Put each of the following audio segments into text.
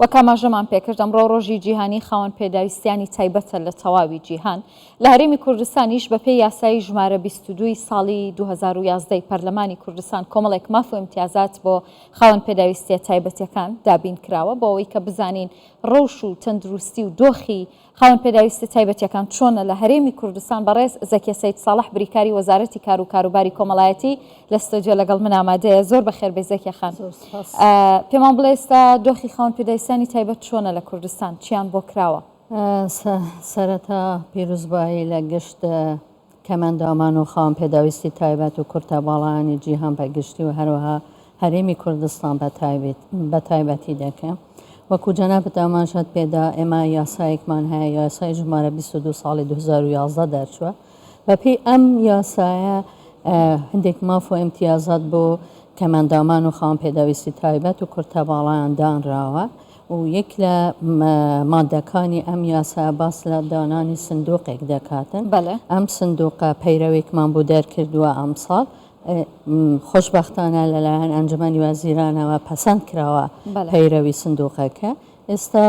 وەک ئاماژەمان پێکرد ئەمڕۆ ڕۆژی جیهانی خاوەن پێداویستیانی تایبەتە لە تەواوی جیهان، لە هەرێمی کوردستانیش بەپێی یاسای ژمارە 22 ی ساڵی 2011 ی پەرلەمانی کوردستان کۆمەڵێک ماف و ئیمتیازات بۆ خاوەن پێداویستیە تایبەتەکان دابین کراوە بۆ ئەوەی کە بزانین ڕەوش و تەندروستی و دۆخی خاوەن پێداویستە تایبەتیەکان چۆنە لە هەرێمی کوردستان بەڕێز زەکیە سەید ساڵح بریکاری وەزارەتی کار و کاروباری کۆمەڵایەتی لە ستۆدیۆ لەگەڵ من ئامادەیە زۆر بەخێر بێی زەکیە خان پێمان بڵێ ئێستا دۆخی خاوەن پێداویستانی تایبەت چۆنە لە کوردستان چیان بۆ کراوە؟ سەرەتا پیرۆزبایی لە گشت کەمئەندامان و خاوەن پێداویستی تایبەت و کورتە باڵایانی جیهان بە گشتی و هەروەها هەرێمی کوردستان بە تایبەتی دەکەم. وەکو جەنابت ئاماژەت پێدا ئێمە یاسایەکمان هەیە یاسای ژمارە 22 ساڵی 2011 دەرچووە. بەپێی ئەم یاسایە هەندێک ماف و ئیمتیازات بۆ کەمئەندامان و خاوەن پێداویستی تایبەت و کورتە باڵایان دانراوە. و یەک لە مادەکانی ئەم یاسایە باس لە دانانی سندوقێک دەکاتن. بەڵێ. ئەم سندوقە پەیرەوێکمان بۆ دەرکردووە ئەمساڵ خۆشبەختانە لەلایەن ئەنجومەنی وەزیرانەوە پەسەند کراوە پەیرەوی سندوقەکە. ئێستا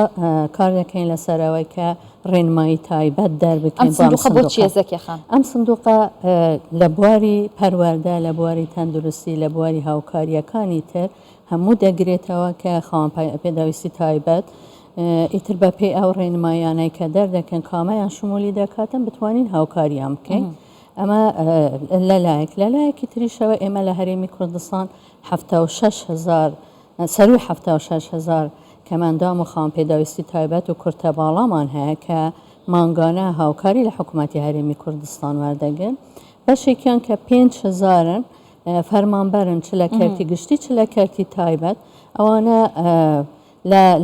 کار دەکەین لەسەر ئەوەی کە ڕێنمایی تایبەت دەربکەین بۆ ئەم سندوقە. بۆ چییە زەکیە خان؟ ئەم سندوقە لە بواری پەروەردە، لە بواری تەندروستی، لە بواری هاوکارییەکانی تر هەموو دەگرێتەوە کە خاوەن پێداویستی تایبەت ئیتر بە پێی ئەو ڕێنماییانەی کە دەردەکەن کامەیان شمولی دەکاتن بتوانین هاوکاریان بکەین ئەمە لەلایەک لەلایەکی تریشەوە ئێمە لە هەرێمی کوردستان 76 هزار سەروی 76 هزار کەمئەندام و خاوەن پێداویستی تایبەت و کورتە باڵامان هەیە کە مانگانە هاوکاری لە حکوومەتی هەرێمی کوردستان وەردەگرن بەشێکیان کە 5 هزارن فەرمانبەرن چ لە کەرتی گشتی چ لە کەرتی تایبەت ئەوانە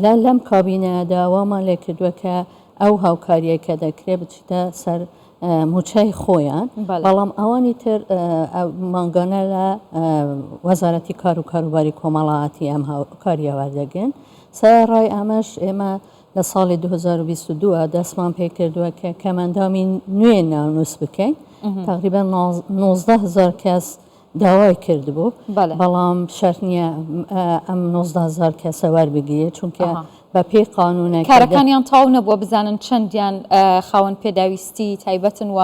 لە لەم کابینەدا وامان لێ کردووە کە ئەو هاوکاریە کە دەکرێت بچیتە سەر موچەی خۆیان بەڵام ئەوانی تر مانگانە لە وەزارەتی کار و کاروباری کۆمەڵایەتی ئەم هاوکاریە وەردەگرن سەرەڕای ئەمەش ئێمە لە ساڵی 2022 دەستمان پێکردووە کە کەمئەندامی نوێ ناونووس بکەین تقریبا 19 هزار کەس داوای کردبوو بەڵام شەرت نییە ئەم 19 هزار کەسە وەربگیرێت چونکە بە پێی قانونە کارەکانیان تەواو نەبووە بزانن چەندیان خاوەن پێداویستی تایبەتن و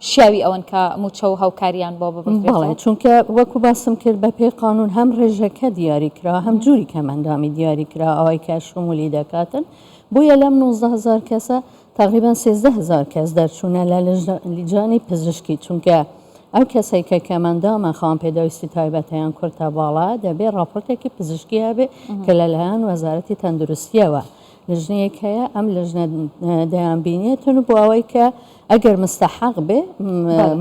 شیاوی ئەوەن کە مووچە و هاوکاریان بۆ ببڕدرێتەوە؟ بەڵێ چونکە وەکو باسم کرد بە پێی قانون هەم ڕێژەکە دیاری کراوە هەم جوری کەمئەندامی دیاری کراوە ئەوەی کە شمولی دەکاتن بۆیە لەم 19 هزار کەسە تقریبا 13 هزار کەس دەرچوونە لە لیجانی پزیشکی چونکە ئەو کەسەی کە کەمئەندامە خاوەن پێداویستی تایبەتە یان کورتە باڵا دەبێ ڕاپۆرتێکی پزیشکی هەبێ کە لەلایەن وەزارەتی تەندروستیەوە لژنەیەک هەیە ئەم لژنە دەیانبینێتن و بۆ ئەوەی کە ئەگەر مستەحەق بێ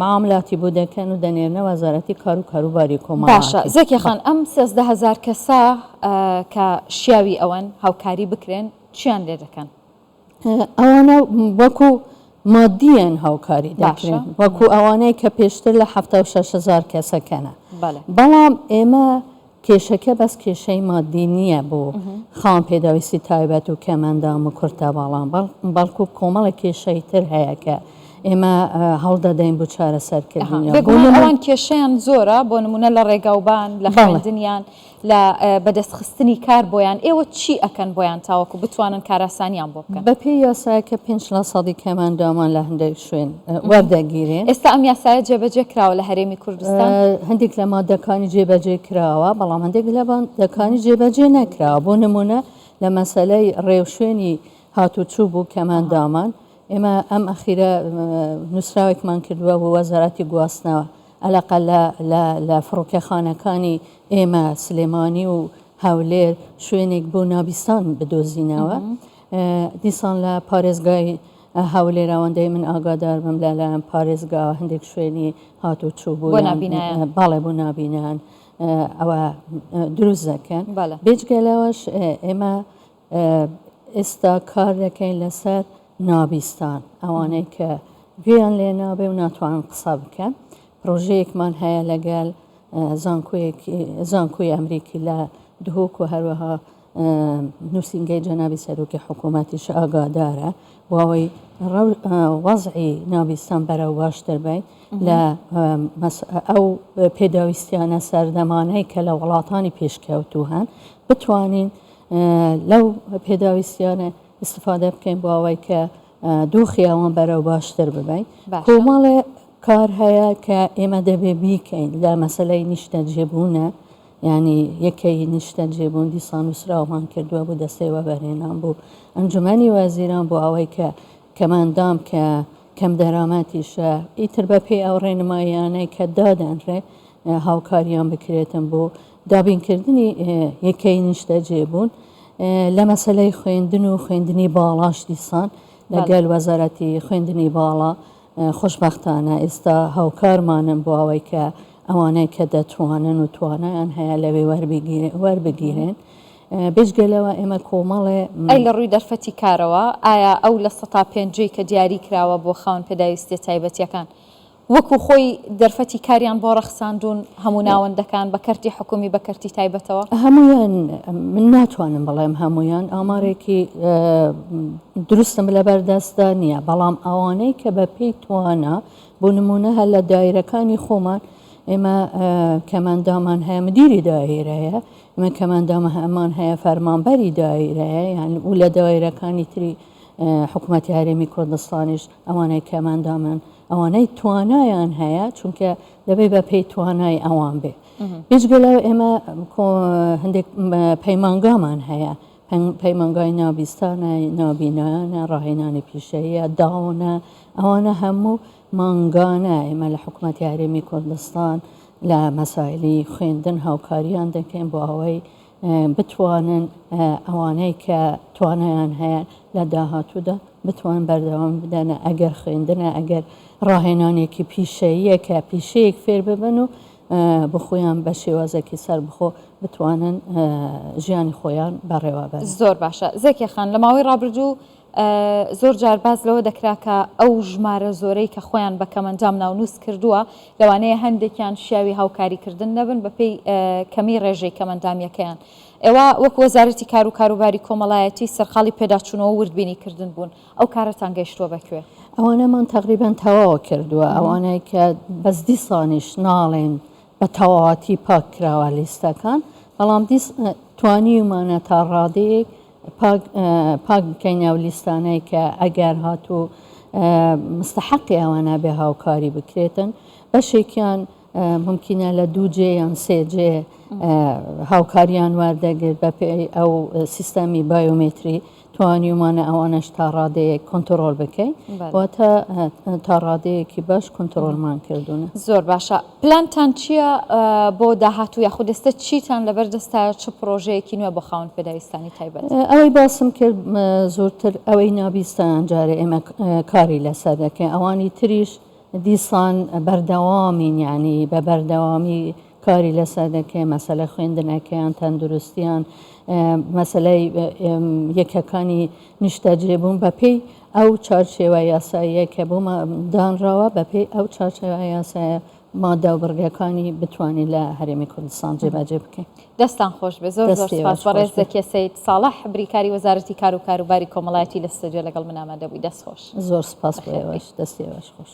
معاملاتی بۆ دەکەن و دەنێرنە وەزارەتی کار و کاروباری کۆمەڵایەتی. باشە زەکیە خان ئەم 13 هەزار کەسە کە شیاوی ئەوەن هاوکاری بکرێن چیان لێ دەکەن؟ ئەوانە وەکو مادییەن هاوکاری دەکرێن وەکو ئەوانەی کە پێشتر لە 76 هەزار کەسەکەنە بەڵام ئێمە کێشەکە بەس کێشەی مادی نییە بۆ خاوەن پێداویستی تایبەت و کەمئەندام و کورتە باڵان بەڵکو کۆمەڵە کێشەی تر هەیە کە ئێمە هەوڵدەدەین بۆ چارەسەرکردنیان. بێگومان ئەوان کێشەیان زۆرە بۆ نمونە لە ڕێگاوبان لە خوێندنیان لە بەدەستخستنی کار بۆیان، ئێوە چی ئەکەن بۆیان تاوەکو بتوانن کارئاسانیان بۆ بکەن؟ بەپێی یاسایەکە پێنج لە سەدی کەمئەندامان لە هەندێک شوێن وەردەگیرێن. ئێستا ئەم یاسایە جێبەجێ کراوە لە هەرێمی کوردستان؟ هەندێک لە مادەکانی جێبەجێ کراوە، بەڵام هەندێک لە مادەکانی جێبەجێ نەکراوە. بۆ نموونە لە مەسەلەی ڕێوشوێنی هاتوچوو بوو کەمئەندامان، ئێمە ئەم ئەخیرە نووسراوێکمان کردووە بۆ وەزارەتی گواستنەوە، ئەلەقە لە لە لە فڕۆکەخانەکانی ئێمە سلێمانی و هەولێر شوێنێک بۆ نابیستان بدۆزینەوە. دیسان لە پارێزگای هەولێر ئەوەندەی من ئاگادار بم لەلایەن پارێزگاوە هەندێک شوێنی هاتوچوو بۆ نابینایان بەڵێ بۆ نابینایان ئەوە دروست دەکەن. بێجگە لەوەش ئێمە ئێستا کار دەکەین لەسەر نابیستان، ئەوانەی کە گوێیان لێ نابێ و ناتوانن قسە بکەن. پرۆژەیەکمان هەیە لەگەل زانکۆی ئەمریکی لە دهۆک و هەروەها نووسینگەی جەنابی سەرۆکی حکوومەتیش ئاگادارە بۆ ئەوەی وەزعی نابیستان بەرەو باشتر بین لە ئەو پێداویستیانە سەردەمانەی کە لە وڵاتانی پێشکەوتوو هەن بتوانین. لەو پێداویستیانە ئیستفادە بکەین بۆ ئەوەی کە دۆخی ئەوان بەرەو باشتر ببین. کۆمەڵێ کار هەیە کە ئێمە دەبێ بیکەین لە مەسەلەی نیشتەجێبوونە، یانی یەکەی نیشتەجێبوون دیسان نووسراومان کردووە بۆ دەستەی وەبەرهێنان بۆ ئەنجومەنی وەزیران بۆ ئەوەی کە کەمئەندام کە کەمدەرامەتیشە ئیتر بەپێی ئەو ڕێنماییانەی کە دادەنرێ هاوکاریان بکرێتن بۆ دابینکردنی یەکەی نیشتەجێبوون لە مەسەلەی خوێندن و خوێندنی باڵاش دیسان لەگەل وەزارەتی خوێندنی باڵا خۆشبەختانە ئێستا هاوکارمانن بۆ ئەوەی کە ئەوانەی کە دەتوانن و توانایان هەیە لەوێ وەربگیرێن. بێجگە لەوە ئێمە کۆمەڵێ. ئەی لە ڕووی دەرفەتی کارەوە ئایا ئەو لە سەتا پێنجەی کە دیاری کراوە بۆ خاوەن پێداویستیە تایبەتیەکان وەکو خۆی دەرفەتی کاریان بۆ ڕەخساندوون هەموو ناوەندەکان بە کەرتی حکومی بە کەرتی تایبەتەوە؟ هەموویان من ناتوانم بڵێم هەموویان ئامارێکی دروستم لەبەر دەستدا نییە بەڵام ئەوانەی کە بە پێی توانا بۆ نمونە هەر لە دایرەکانی خۆمان ئێمە کەمەندامان هەیە مدیری دایرەیە ئێمە کەمەندامەمان هەیە فەرمانبەری دایرەیە یان و لە دایرەکانی تری حکوومەتی هەرێمی کوردستانیش ئەوانەی کەمەندامن ئەوانەی توانایان هەیە چونکە دەبێ بە پێی توانای ئەوان بێ بێجگە لەوە ئێمە هەندێک پەیمانگامان هەیە پەیمانگای نابیستانە نابینایانە ڕاهێنانی پیشەیە داونە ئەوانە هەموو مانگانە ئێمە لە حکوومەتی هەرێمی کوردستان لە مەسایلی خوێندن هاوکاریان دەکەین بۆ ئەوەی بتوانن ئەوانەی کە توانایان هەیە لە داهاتوودا بتوان بەردەوام بدەنە ئەگەر خوێندنە ئەگەر ڕاهێنانێکی پیشەییە کە پیشەیەک فێر ببن و بخۆیان بە شێوازێکی سەربخۆ بتوانن ژیانی خۆیان بەڕێوە بەرن. زۆر باشە زەکیە خان لە ماوەی ڕابردوو زۆر جار باس لەوە دەکرا کە ئەو ژمارە زۆرەی کە خۆیان بە کەمەندام ناونووس کردووە لەوانەیە هەندێکیان شیاوی هاوکاریکردن نەبن بەپێی کەمی ڕێژەی کەمەندامیەکەیان. ئێوە وەک وەزارەتی کار و کاروباری کۆمەڵایەتی سەرقاڵی پێداچوونەوە و وردبینی کردن بوون، ئەو کارەتان گەیشتووە بە کوێ؟ ئەوانەمان تەقریبەن تەواو کردووە، ئەوانەی کە بەس دیسانیش ناڵێن بە تەواوەتی پاک کراوە لیستەکان، بەڵام دیس توانیومانە تا ڕادەیەک پاک پاک بکەین ئەو لیستانەی کە ئەگەر هاتوو مستحقی ئەوانە بێ هاوکاری بکرێتن بەشێکیان ممکنە لە دوو جێ یان سێ جێ هاوکاریان وەردەگرت بە پێی ئەو سیستەمی بایۆمێتری توانیومانە ئەوانەش تا ڕادەیەک کۆنتڕۆڵ بکەین واتە تا ڕادەیەکی باش کۆنتڕۆڵمان کردوونە. زۆر باشە پلانتان چییە بۆ داهاتوو یاخود ئێستا چیتان لەبەر دەستایە چ پڕۆژەیەکی نوێ بۆ خاوەن پێداویستانی تایبەت؟ ئەوەی باسم کرد زۆرتر ئەوەی نابیستان جارێ ئێمە کاری لەسەر دەکەین ئەوانی تریش دیسان بەردەوامین یانی بە بەردەوامی کاری لەسەر دەکەین مەسەلە خوێندنەکەیان تەندروستیان مەسەلەی یەکەکانی نیشتەجێبوون بەپێی ئەو چارچێوە یاساییە کە بۆ دانراوە بەپێی ئەو چارچێوە یاسایە مادە و بڕگەکانی بتوانین لە هەرێمی کوردستان جێبەجێ بکەین. دەستان خۆش بێ زۆر زۆر سپاس بەڕێز زەکیە سەید ساڵح بریکاری وەزارەتی کار و کاروباری کۆمەڵایەتی لە ستۆدیۆ لەگەڵ من ئامادە بووی دەست خۆش. زۆر سپاس بۆ ئێوەش دەستی ئێوەش خۆش.